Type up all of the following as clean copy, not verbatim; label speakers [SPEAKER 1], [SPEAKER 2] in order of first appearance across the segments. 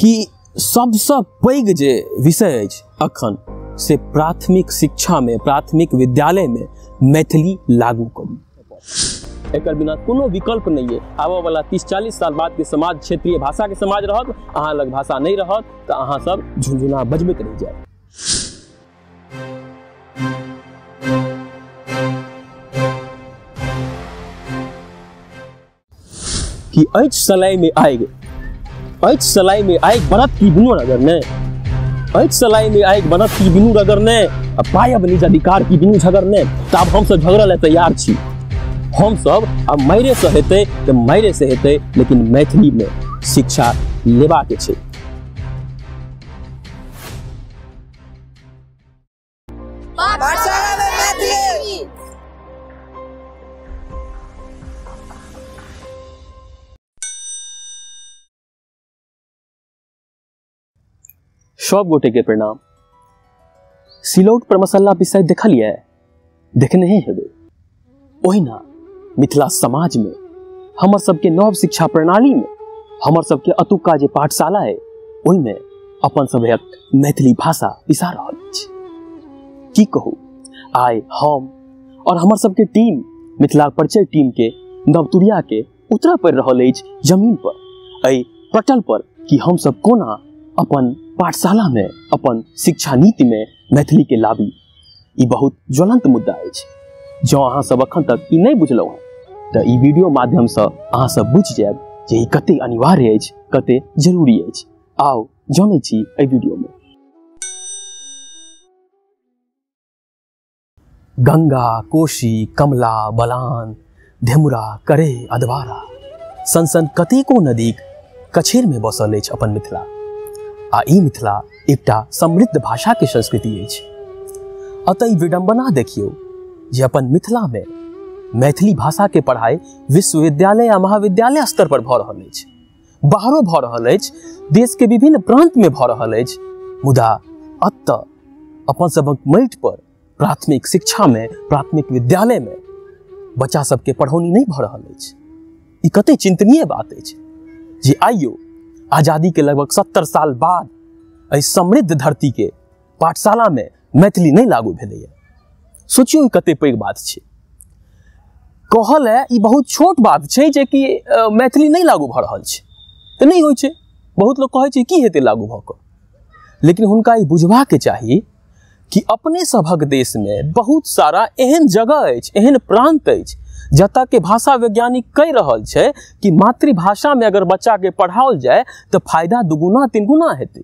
[SPEAKER 1] कि सबसँ पैघ जे विषय अछि अखन से प्राथमिक शिक्षा में, प्राथमिक विद्यालय में मैथिली लागू करू। एकर बिना कोनो विकल्प नहीं है। आबऽ वाला 30-40 साल बाद के समाज क्षेत्रीय भाषा के समाज रहत, अहाँ लग भाषा नहीं रहत तो अहाँ सब झुनझुना बजबैत रहि जायब। कि अछि सलाई में आगि, अछि सलाई में आगि बरत की बिनु रगड़ने, अछि सलाई में आगि बरत की बिनु रगड़ने, आ पायब निज अधिकार की बिनु झगड़ने। तऽ आब हमसब झगड़ऽ लए तैयार छी। हमसब आब मारे से हेतै तऽ मारे से हेतै, लेकिन मैथिली में शिक्षा लेबाक छै।
[SPEAKER 2] पाठशाला में मैथिली।
[SPEAKER 1] सब गोटे के प्रणाम। सिलौट पर मसाला पिसाइत देखलियै? देखने ही हेबै। ओहिना मिथिला समाज में हमर सबके नव शिक्षा प्रणाली में हमर सबके अतुका जे पाठशाला है ओहिमे अपन सबहक मैथिली भाषा पिसा रहल अछि। की कहू, आइ हम और हमर सबके टीम, मिथिला परिचय टीम के नवतुरिया के उतरऽ पड़ि रहल अछि जमीन पर, एहि पटल पर, कि हमसब कोना अपन पाठशाला में अपन शिक्षा नीति में मैथिली के लाबी। ई बहुत ज्वलंत मुद्दा अछि। जँ अहाँ सब अखन तक ई नहीं बुझलहुँ हँ तऽ ई वीडियो माध्यम से अहाँ सब बुझि जायब जे ई कते अनिवार्य अछि, कते जरूरी अछि। आउ जानै छी एहि वीडियो में। गंगा, कोशी, कमला, बलान, धेमुरा, करे, अधवारा सन सन कतेको नदीक कछेर में बसल अछि अपन मिथिला। आ ई मिथिला एकटा समृद्ध भाषा के संस्कृति अछि। अतः ई विडंबना देखियौ जे अपन मिथिला में मैथिली भाषा के पढ़ाई विश्वविद्यालय आ महाविद्यालय स्तर पर भऽ रहल अछि, बाहरो भऽ रहल अछि, देश के विभिन्न प्रांत में भऽ रहल अछि, मुदा अतः अपन सबक माटि पर प्राथमिक शिक्षा में, प्राथमिक विद्यालय में बच्चा सबके पढ़ौनी नहीं भऽ रहल अछि। ई कते चिंतनीय बात अछि जे आइयो आजादी के लगभग 70 साल बाद एहि समृद्ध धरती के पाठशाला में मैथिली नहीं लागू भेलैए। सोचियौ ई कते पैघ बात छै। कहल है ई बहुत छोट बात छै जे कि मैथिली नहीं लागू भऽ रहल छै तऽ नहीं होइ छै। बहुत लोग कहै छै की हेतै लागू भऽ कऽ, लेकिन हुनका ई बुझबाके चाही कि अपने सभक देश में बहुत सारा एहन जगह अछि, एहन प्रांत अछि जतऽ के भाषा वैज्ञानिक कहि रहल छै कि मातृभाषा में अगर बच्चा के पढ़ाओल जाय तऽ फायदा दुगुना तिनगुना हेतै।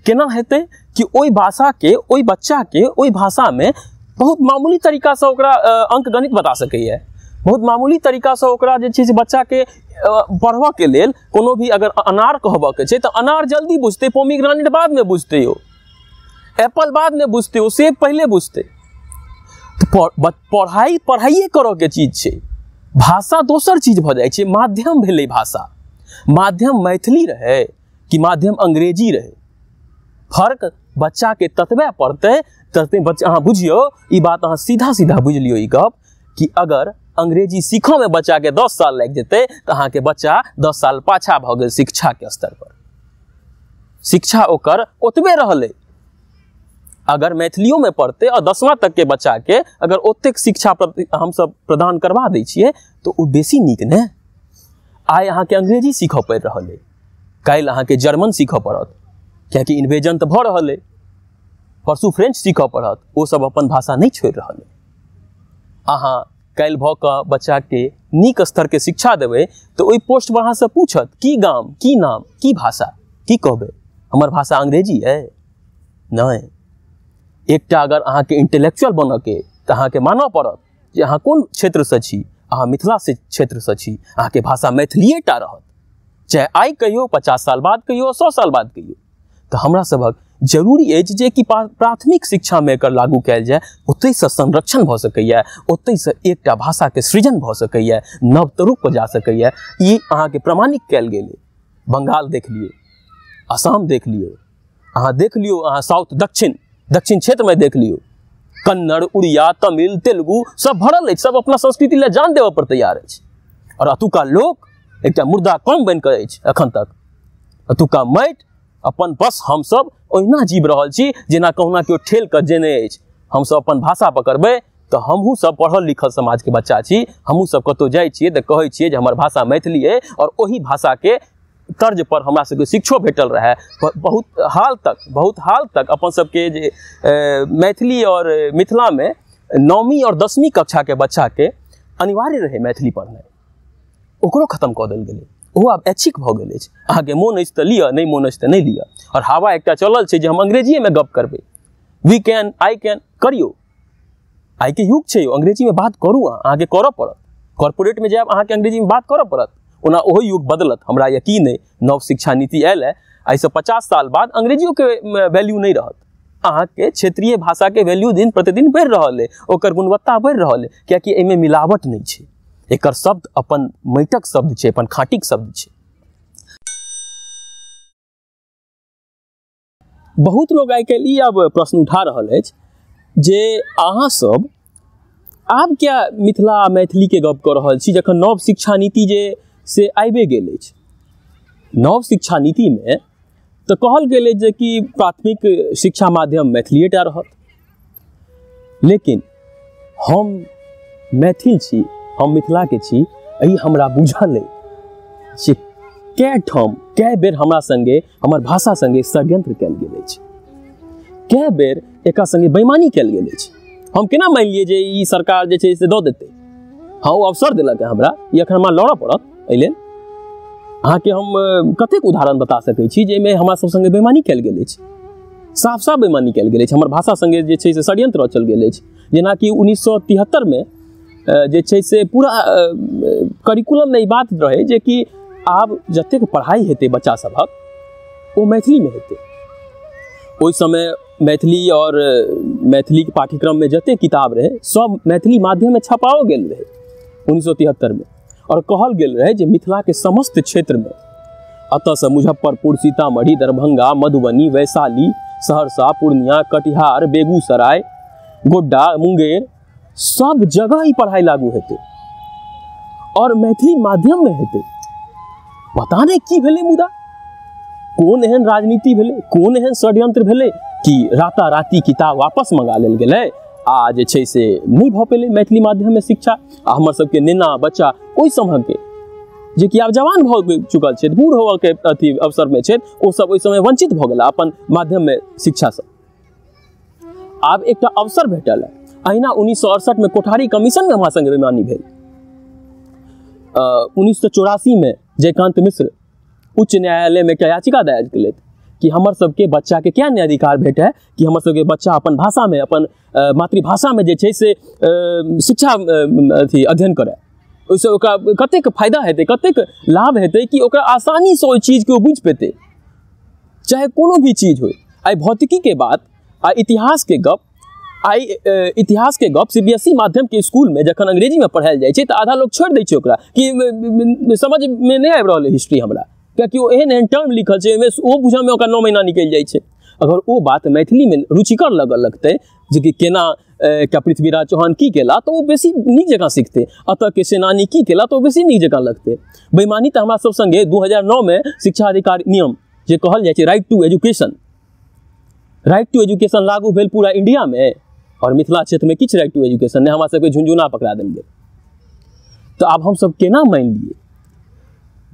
[SPEAKER 1] केना हेतै कि ओहि भाषा के, ओहि बच्चा के ओहि भाषा में बहुत मामूली तरीका से ओकरा अंक गणित बता सकैए, बहुत मामूली तरीका से ओकरा जे छै से बच्चा के पढ़बऽ के लेल कोनो भी अगर अनार कहबऽ के छै तऽ अनार जल्दी बुझतै, पोमीग्रेनेट बाद में बुझतै, ओ एप्पल बाद में बुझतै, ओ सेब पहिले बुझतै। तऽ पढ़ाई पढ़ाइए करऽ के चीज छै, भाषा दोसर चीज भऽ जाइ छै। माध्यम भेलै भाषा, माध्यम मैथिली रहै कि माध्यम अंग्रेजी रहै, फर्क बच्चा के ततबे पड़तै ततबे बच्चा। अहाँ बुझियौ ई बात, अहाँ सीधा सीधा बुझि लियौ ई गप कि अगर अंग्रेजी सीखऽ में बच्चा के 10 साल लागि जेतै तऽ अहाँके बच्चा 10 साल पाछा भऽ गेल शिक्षा के स्तर पर। शिक्षा ओकर ओतबे रहलै। अगर मैथिलियो में पढ़तै और 10वां तक के बच्चा के अगर ओतेक शिक्षा हमसब प्रदान करवा दै छियै तऽ ओ बेसी नीक ने। आइ अहाँके अंग्रेजी सीखऽ पड़ि रहल अइ, काल्हि अहाँके जर्मन सीखऽ पड़त, कियाकि इन्वेजन तऽ भऽ रहल अइ, परसू फ्रेंच सीखऽ पड़त। ओ सब अपन भाषा नहि छोड़ि रहल अइ। अहाँ काल्हि भऽ कऽ बच्चाके नीक स्तरके शिक्षा देबै तऽ ओहि पोस्ट पर अहाँसँ पूछत की गाम, की नाम, की भाषा, की कहबै? हमर भाषा अंग्रेजी अइ? नहि। एकटा अगर अहाँके इंटेलेक्चुअल बनऽके तऽ अहाँके मानऽ पड़त जे अहाँ कोन क्षेत्रसँ छी, अहाँ मिथिला से क्षेत्रसँ छी, अहाँके भाषा मैथिलीए टा रहत, चाहे आइ कहियौ, 50 साल बाद कहियौ, 100 साल बाद कहियौ। तऽ हमरा सभक जरूरी अछि जे कि प्राथमिक शिक्षा में एकर लागू कयल जाय, ओतहिसँ संरक्षण भऽ सकैए, ओतहिसँ एकटा भाषाके सृजन भऽ सकैए, नव तरूप पर जा सकैए। ई अहाँके प्रमाणित कयल गेल अइ। बंगाल देख लियौ, असम देख लियौ, अहाँ देख लियौ, अहाँ साउथ दक्षिण दक्षिण क्षेत्रमे देख लियौ, कन्नड़, उड़िया, तमिल, तेलुगु सब भरल अछि, सब अपना संस्कृति लए जान देबऽ पर तैयार अछि। और अतुका लोक एकटा मुर्दा कम बनि कऽ अछि अखन तक। अतुका माटि अपन बस हमसब ओहिना जीव रहल छी जेना कहुना केओ ठेल कऽ जेने अछि। हमसब अपन भाषा पकड़बै तऽ हमहूँ सब पढ़ल लिखल समाजके बच्चा छी, हमहूँ सब कतहु जाइ छियै तऽ कहै छियै जे हमर भाषा मैथिली अइ आओर ओहि भाषाके तर्ज पर हमरा सबके शिक्षो भेटल रहए। बहुत हाल तक अपन सबके जे मैथिली और मिथिलामे 9वीं और 10वीं कक्षाके बच्चाके अनिवार्य रहै मैथिली पढ़नाइ, ओकरो खत्म कऽ देल गेलै। ओहो आब ऐच्छिक भऽ गेल अछि, अहाँके मोन अछि तऽ लिअ, नहि मोन अछि तऽ नहि लिअ। आओर हवा एकटा चलल छै जे हम अंग्रेजीएमे गप करबै, वी can I can करियौ, आइके युग छै यौ, अंग्रेजीमे बात करू, अहाँके करऽ पड़त। कॉर्पोरेटमे जायब अहाँके अंग्रेजीमे बात करऽ पड़त। ओना ओहो युग बदलत, हमरा यकीन अइ। नव शिक्षा नीति आयल है, एहिसँ 50 साल बाद अंग्रेजियोके वैल्यू नहि रहत। अहाँके क्षेत्रीय भाषाके वैल्यू दिन प्रतिदिन बढ़ि रहल अइ, ओकर गुणवत्ता बढ़ि रहल अइ, कियाकि एहिमे मिलावट नहि छै। एकर शब्द अपन माटिक शब्द छै, अपन खाँटीक शब्द छै। बहुत लोग आइ काल्हि ई आब प्रश्न उठा रहल अछि जे अहाँ सब आब क्या मिथिला मैथिलीके गप कऽ रहल छी, जखन नव शिक्षा नीति जे से आबिए गेल अछि। नव शिक्षा नीतिमे तऽ कहल गेल अछि जे कि प्राथमिक शिक्षा माध्यम मैथिलीए टा रहत, लेकिन हम मैथिल छी, हम मिथिलाके छी, एहि हमरा बुझल अइ जे कै ठाम कै बेर हमरा सङ्गे हमर भाषा सङ्गे षड्यंत्र कयल गेल अछि, कै बेर एकरा सङ्गे बेईमानी कयल गेल अछि। हम केना मानि लियै जे ई सरकार जे छै से दऽ देतै? हाँ, ओ अवसर देलक हमरा, ई एखन हमरा लड़ऽ पड़त। एहि लेल अहाँके हम कतेक उदाहरण बता सकै छी जाहिमे हमरा सब सङ्गे बेईमानी कयल गेल अछि, साफ साफ बेईमानी कयल गेल अछि, हमर भाषा सङ्गे जे छै से षड्यंत्र रचल गेल अछि। जेनाकि 1973मे जे छै से पूरा करिकुलममे ई बात रहै जे कि आब जतेक पढ़ाइ हेतै बच्चा सभक ओ मैथिलीमे हेतै। ओहि समय मैथिली और मैथिलीके पाठ्यक्रममे जतेक किताब रहै सब मैथिली माध्यममे छपाओ गेल रहै 1973मे। और कहल गेल रहै जे मिथिलाके समस्त क्षेत्रमे एतऽसँ मुजफ्फरपुर, सीतामढ़ी, दरभंगा, मधुबनी, वैशाली, सहरसा, पूर्णिया, कटिहार, बेगूसराय, गोड्डा, मुंगेर, सब जगह ई पढ़ाइ लागू हेतै और मैथिली माध्यममे हेतै। पता नहि की भेलै, मुदा कोन एहन राजनीति भेलै, कोन एहन षड्यंत्र भेलै कि राताराति किताब वापस मंगा लेल गेलै आ जे छै से नहि भऽ पेलै मैथिली माध्यममे शिक्षा। आ हमर सबके नेना बच्चा ओहि समयके जेकि आब जवान भऽ चुकल छथि, बूढ़ होबऽके अथी अवसरमे छथि, ओ सब ओहि समय वंचित भऽ गेला अपन माध्यममे शिक्षासँ। आब एकटा अवसर भेटल है। अहिना 1968मे कोठारी कमीशनमे हमरा सङ्गे बेईमानी भेल। 1984मे जयकांत मिश्र उच्च न्यायालयमे एकटा याचिका दायर केलथि कि हमर सबके बच्चाके क्या नहि अधिकार भेटै कि हमर सबके बच्चा अपन भाषामे, अपन मातृभाषामे जे छै से शिक्षा अथी अध्ययन करय। ओहिसँ ओकरा कतेक फायदा हेतै, कतेक लाभ हेतै कि ओकरा आसानीसँ ओहि चीजके ओ बुझि पेतै, चाहे कोनो भी चीज होइ। आइ भौतिकीके बात, आइ इतिहासके गप, आइ इतिहासके गप CBSE माध्यमके स्कूलमे जखन अंग्रेजीमे पढ़ायल जाइ छै तऽ आधा लोक छोड़ि दै छै ओकरा कि समझमे नहि आबि रहल है हिस्ट्री हमरा, कियाकि ओ एहन एहन टर्म लिखल छै ओहिमे ओ बुझऽमे ओकरा 9 महीना निकलि जाइ छै। अगर ओ बात मैथिलीमे रुचिकर लगऽ लगतै जे कि केना एकटा पृथ्वीराज चौहान की केला तऽ ओ बेसी नीक जकाँ सिखतै, एतऽके सेनानी की केला तऽ ओ बेसी नीक जकाँ लगतै। बेईमानी तऽ हमरा सब सङ्गे 2009मे शिक्षा अधिकार नियम जे कहल जाइ छै right to education, right to education लागू भेल पूरा इंडियामे और मिथिला क्षेत्रमे किछु राइट टू एजुकेशन नहि, हमरा सबके झुनझुना पकड़ा देल गेल। तऽ आब हमसब केना मानि लियै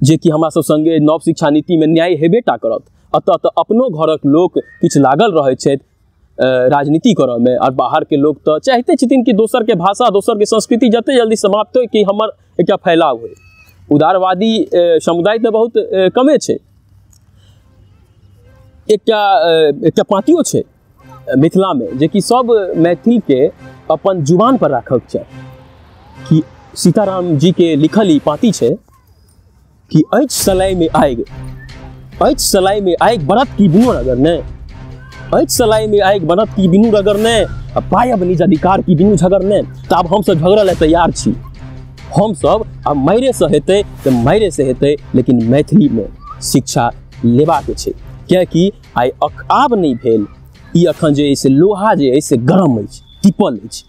[SPEAKER 1] जे कि हमरा सब सङ्गे नव शिक्षा नीतिमे न्याय हेबे टा करत? एतऽ तऽ अपनो घरक लोक किछु लागल रहै छथि राजनीति करऽमे, आओर बाहरके लोक तऽ चाहिते छथिन कि दोसरके भाषा, दोसरके संस्कृति जतेक जल्दी समाप्त होइ कि हमर एकटा फैलाव होइ। उदारवादी समुदाय तऽ बहुत कमे छै। एकटा पाँतियो छै मिथिलामे जेकि सब मैथिलके अपन जुबान पर राखऽके चाही कि सीताराम जीके लिखल ई पाँति छै कि अछि सलाइमे आगि, अछि सलाइमे आगि बरत की बिनु रगड़ने, अछि सलाइमे आगि बरत की बिनु रगड़ने, आ पायब निज अधिकार की बिनु झगड़ने। तऽ आब हमसब झगड़ऽ लए तैयार छी, हमसब आब मारिसँ हेतै तऽ मारिसँ हेतै, लेकिन मैथिलीमे शिक्षा लेबाके छै। कियाकि आइ आब नहि भेल ई, अखन जे से लोहा जे अछि से गरम अछि, तिपल अछि,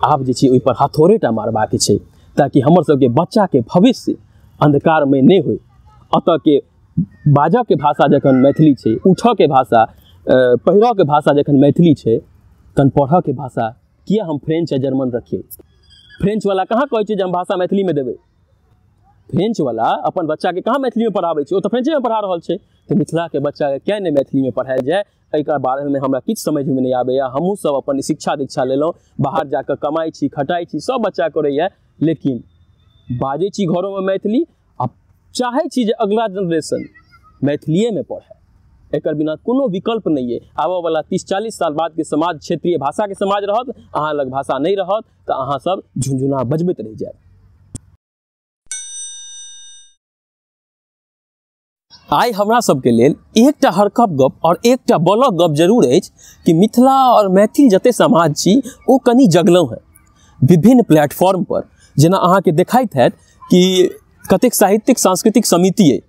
[SPEAKER 1] आब जे छै ओहिपर हथौड़ेटा मारबाके छै ताकि हमर सबके बच्चाके भविष्य अंधकारमे नहि होइ। एतऽके बाजऽके भाषा जखन मैथिली छै, उठऽके भाषा, पहिरऽके भाषा जखन मैथिली छै, तहन पढ़ऽके भाषा किया हम फ्रेंच आ जर्मन रखिए? फ्रेंचवला कहाँ कहै छै जे हम भाषा मैथिलीमे देबै? फ्रेंचवला अपन बच्चाके कहाँ मैथिलीमे पढ़ाबै छै? ओ तऽ फ्रेंचेमे पढ़ा रहल छै। तऽ मिथिलाके बच्चाके किया नहि मैथिलीमे पढ़ायल जाय? एहिके बारेमे हमरा किछु समझमे नहि आबैए। हमहूँ सब अपन शिक्षा दीक्षा लेलहुँ, बाहर जाकऽ कमाइ छी, खटाइ छी, सब बच्चा करैए, लेकिन बाजै छी घरोमे मैथिली आ चाहै छी जे अगिला जेनरेशन मैथिलीएमे पढ़ै। एकर बिना कोनो विकल्प नहि अइ। आबऽवला 30-40 साल बादके समाज क्षेत्रीय भाषाके समाज रहत, अहाँ लग भाषा नहि रहत तऽ अहाँ सब झुनझुना बजबैत रहि जायब। आइ हमरा सबके लेल एकटा हरकत गप और एकटा बलक गप जरूर अछि कि मिथिला और मैथिल जते समाज छी ओ कनि जगलहुँ हेँ विभिन्न प्लेटफॉर्म पर। जेना अहाँके देखाइत हैत कि कतेक साहित्यिक सांस्कृतिक समिति अइ,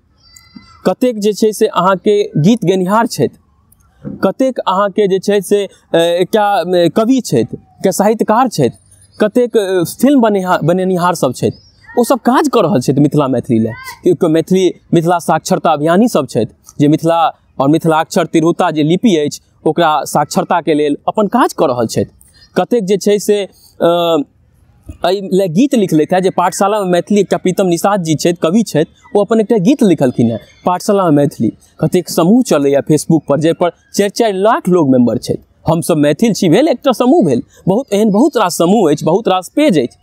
[SPEAKER 1] कतेक जे छै से अहाँके गीत गेनिहार छथि, कतेक अहाँके जे छै से एकटा कवि छथि, एकटा साहित्यकार छथि, कतेक फिल्म बनेनिहार सब छथि, ओ सब काज कऽ रहल छथि मिथिला मैथिली लए। एक मैथिली मिथिला साक्षरता अभियानी सब छथि जे मिथिला और मिथिलाक्षर तिरहुता जे लिपि अछि ओकरा साक्षरताके लेल अपन काज कऽ रहल छथि। कतेक जे छै से एहि लए गीत लिखलथि हेँ जे पाठशालामे मैथिली, एकटा प्रीतम निषाद जी छथि, कवि छथि, ओ अपन एकटा गीत लिखलखिन हेँ पाठशालामे मैथिली। कतेक समूह चलैए फेसबुक पर जाहिपर 4-4 लाख लोग मेम्बर छथि। हमसब मैथिल छी भेल एकटा समूह भेल, बहुत एहन बहुत रास समूह अछि, बहुत रास पेज अछि।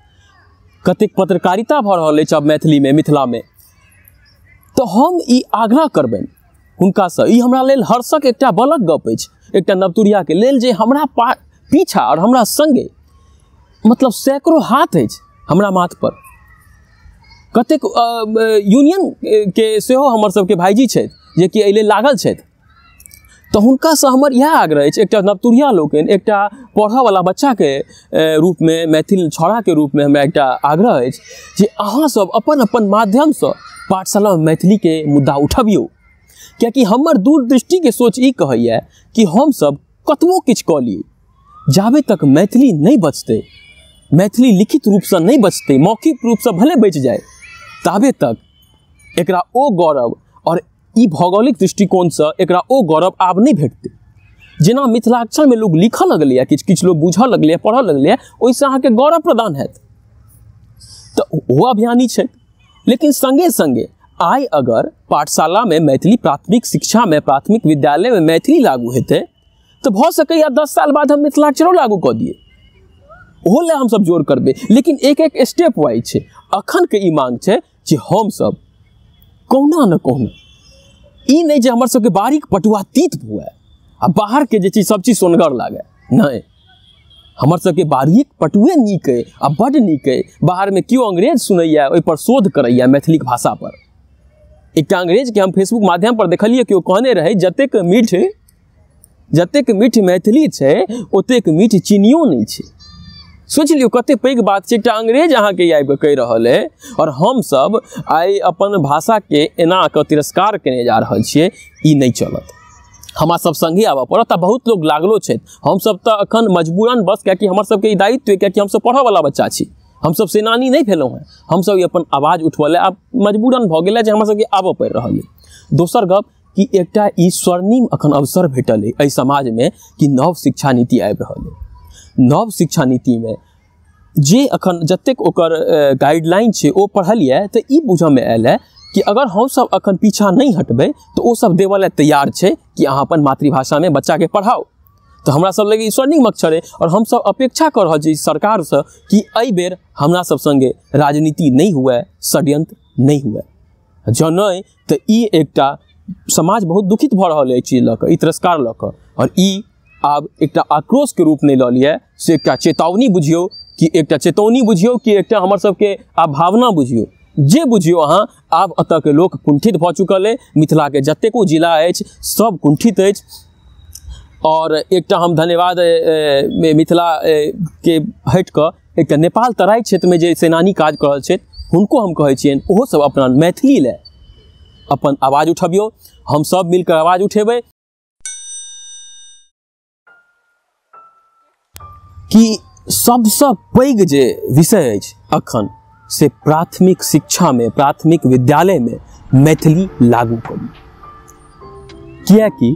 [SPEAKER 1] कतेक पत्रकारिता भऽ रहल अछि आब मैथिलीमे, मिथिलामे। तऽ हम ई आग्रह करबनि हुनकासँ, ई हमरा लेल हर्षक एकटा बलक गप अछि, एकटा नवतुरियाके लेल, जे हमरा पीछा आओर हमरा सङ्गे मतलब सैकड़ों हाथ अछि हमरा माथ पर। कतेक यूनियन के सेहो हमर सबके भाईजी छथि जेकि एहि लेल लागल छथि। तऽ हुनकासँ हमर इएह आग्रह अछि, एकटा नवतुरिया लोकनि, एकटा पढ़ऽवला बच्चाके रूपमे, मैथिल छौड़ाके रूपमे हमरा एकटा आग्रह अछि जे अहाँसब अपन अपन माध्यमसँ पाठशालामे मैथिलीके मुद्दा उठबियौ। कियाकि हमर दूरदृष्टिके सोच ई कहैए कि हमसब कतबो किछु कऽ ली, जाबे तक मैथिली नहि बचतै, मैथिली लिखित रूपसँ नहि बचतै, मौखिक रूपसँ भले बचि जाय, ताबे तक एकरा ओ गौरव और ई भौगोलिक दृष्टिकोणसँ एकरा ओ गौरव आब नहि भेटतै। जेना मिथिलाक्षरमे लोक लिखऽ लगलैए, किछु किछु लोक बूझऽ लगलैए, पढ़ऽ लगलैए, ओहिसँ अहाँके गौरव प्रदान हैत। तऽ ओ अभियानी छै। लेकिन सङ्गे सङ्गे आइ अगर पाठशालामे मैथिली, प्राथमिक शिक्षामे, प्राथमिक विद्यालयमे मैथिली लागू हेतै तऽ भऽ सकैए 10 साल बाद हम मिथिलाक्षरो लागू कऽ दियै, ओहो लए हमसब जोर करबै। लेकिन एक एक स्टेप वाइज छै। अखनके ई मांग छै जे हमसब कहुना ने कहुना, ई नहि जे हमर सबके बारीक पटुआ तीत हुए आ बाहरके जे चीज सब चीज सोनगर लागै, नहि, हमर सबके बारीक पटुए नीक अइ आ बड्ड नीक अइ। बाहरमे केओ अंग्रेज सुनैए, ओहिपर शोध करैए मैथिलीक भाषापर। एकटा अंग्रेजके हम फेसबुक माध्यमपर देखलियै, केओ कहने रहै जतेक मीठ मैथिली छै ओतेक मीठ चीनियो नहि छै। सोचि लियौ कतेक पैघ बात छै, एकटा अंग्रेज अहाँके आबि कऽ कहि रहल अइ और हमसब आइ अपन भाषाके एना कऽ तिरस्कार केने जा रहल छियै। ई नहि चलत, हमरा सब सङ्गे आबऽ पड़त। आ बहुत लोग लागलो छथि। हमसब तऽ अखन मजबूरन बस, कियाकि हमर सबके ई दायित्व अइ, कियाकि हमसब पढ़ऽवला बच्चा छी, हमसब सेनानी नहि भेलहुँ हेँ, हमसब ई अपन आवाज उठबऽ लए आब मजबूरन भऽ गेल जे हमरा सबके आबऽ पड़ि रहल अइ। दोसर गप कि एकटा ई स्वर्णिम अखन अवसर भेटल अइ एहि समाजमे कि नव शिक्षा नीति आबि रहल अइ। नव शिक्षा नीतिमे जे अखन जतेक ओकर गाइडलाइन छै ओ पढ़लियै तऽ ई बुझऽमे आयल है कि अगर हमसब अखन पीछा नहि हटबै तऽ ओ सब देबऽ लए तैयार छै कि अहाँ अपन मातृभाषामे बच्चाके पढ़ाउ। तऽ हमरा सब लग ई स्वर्णिम अक्षर अइ और हमसब अपेक्षा कऽ रहल छी सरकारसँ कि एहि बेर हमरा सब सङ्गे राजनीति नहि हुए, षड्यंत्र नहि हुए। जँ नहि तऽ ई एकटा समाज बहुत दुखित भऽ रहल अइ चीज लऽ कऽ, ई तिरस्कार लऽ कऽ, और ई आब एकटा आक्रोशके रूप नहि लऽ लिअ, से एकटा चेतावनी बुझियौ कि एकटा चेतौनी बुझियौ कि एकटा हमर सबके आब भावना बुझियौ, जे बुझियौ अहाँ। आब एतऽके लोक कुंठित भऽ चुकल अइ, मिथिलाके जतेको जिला अछि सब कुंठित अछि। और एकटा हम धन्यवाद मिथिला के हटि कऽ एकटा नेपाल तराई क्षेत्रमे जे सेनानी काज कऽ रहल छथि हुनको हम कहै छियनि, ओहो सब अपना मैथिली लए अपन आवाज उठबियौ। हम सब मिलकऽ आवाज उठेबै कि सबसँ पैघ जे विषय अछि अखन से प्राथमिक शिक्षामे, प्राथमिक विद्यालयमे मैथिली लागू करू, कियाकि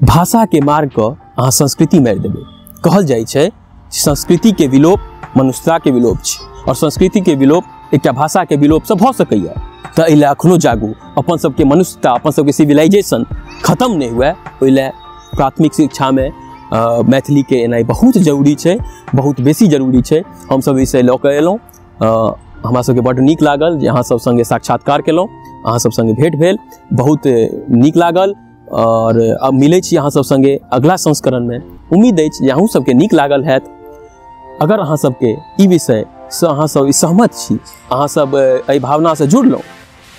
[SPEAKER 1] भाषाके मारि कऽ अहाँ संस्कृति मारि देबै। कहल जाइ छै संस्कृतिके विलोप मनुष्यताके विलोप छै, आओर संस्कृतिके विलोप एकटा भाषाके विलोपसँ भऽ सकैए। तऽ एहि लए अखनो जागू, अपन सबके मनुष्यता, अपन सबके सिविलाइजेशन खत्म नहि हुए, ओहि लए प्राथमिक शिक्षामे मैथिलीके एनाइ बहुत जरूरी छै, बहुत बेसी जरूरी छै। हमसब एहिसँ लऽ कऽ एलहुँ, हमरा सबके बड्ड नीक लागल जे अहाँ सब सङ्गे साक्षात्कार केलहुँ, अहाँ सब सङ्गे भेँट भेल, बहुत नीक लागल। आओर अब मिलै छी अहाँ सब सङ्गे अगला संस्करणमे। उम्मीद अछि जे अहूँ सबके नीक लागल हैत। अगर अहाँ सबके ई विषयसँ अहाँ सब सहमत छी, अहाँ सब एहि भावनासँ जुड़लहुँ,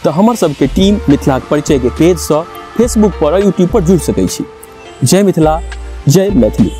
[SPEAKER 1] तऽ हमर सबके टीम मिथिलाक परिचयके पेजसँ फेसबुक पर और यूट्यूब पर जुड़ि सकै छी। जय मिथिला, जय मैथिली।